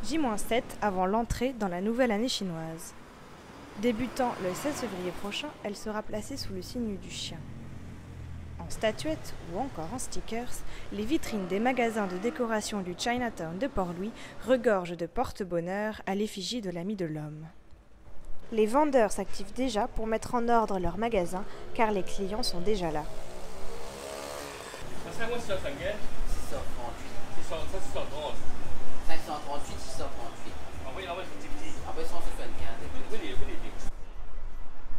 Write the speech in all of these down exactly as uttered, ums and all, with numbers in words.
J moins sept avant l'entrée dans la nouvelle année chinoise. Débutant le seize février prochain, elle sera placée sous le signe du chien. En statuettes ou encore en stickers, les vitrines des magasins de décoration du Chinatown de Port-Louis regorgent de porte-bonheur à l'effigie de l'ami de l'homme. Les vendeurs s'activent déjà pour mettre en ordre leurs magasins, car les clients sont déjà là. Sa, sa, six cent trente-huit. Six cent, sa, six cent trente. Cinq cent trente-huit, six cent trente-huit. Anvoy, anvoy, ti, ti. Apre, cent soixante-quinze.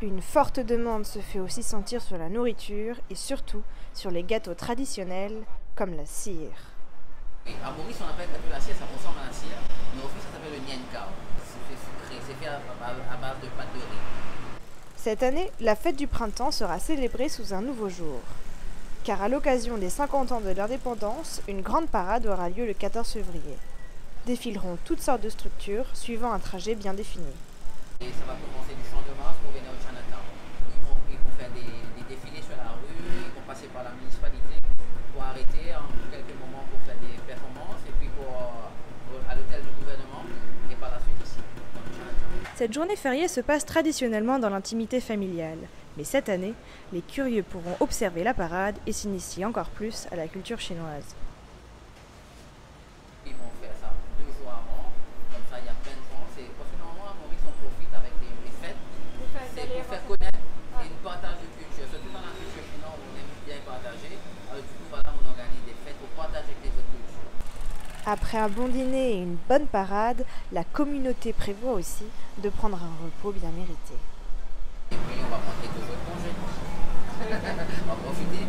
Une forte demande se fait aussi sentir sur la nourriture et surtout sur les gâteaux traditionnels comme la cire. Oui, à Maurice, on appelle gato la cire, ça ressemble à la cire, mais au fait, ça s'appelle le nian cao. C'est fait sucré, c'est fait à, à, à base de pâte de riz. Cette année, la fête du printemps sera célébrée sous un nouveau jour. Car à l'occasion des cinquante ans de l'indépendance, une grande parade aura lieu le quatorze février. Défileront toutes sortes de structures suivant un trajet bien défini. Et ça va commencer du Champ de Mars pour venir au Chinatown. Ils vont, ils vont faire des, des défilés sur la rue, ils vont passer par la municipalité pour arrêter en quelques moments pour faire des performances et puis pour, euh, à l'hôtel du gouvernement et par la suite ici, dans le Chinatown. Cette journée fériée se passe traditionnellement dans l'intimité familiale, mais cette année, les curieux pourront observer la parade et s'initier encore plus à la culture chinoise. Ils vont faire ça deux jours avant, comme ça il y a plein de gens. C'est, parce que normalement à Maurice on profite avec les, les fêtes, c'est pour faire connaître et une partage de culture, surtout dans la culture chinoise, on aime bien partager. Alors du coup voilà, on organise des fêtes pour partager avec les autres cultures. Après un bon dîner et une bonne parade, la communauté prévoit aussi de prendre un repos bien mérité. Et puis on va prendre quelques jours de congé. On va profiter.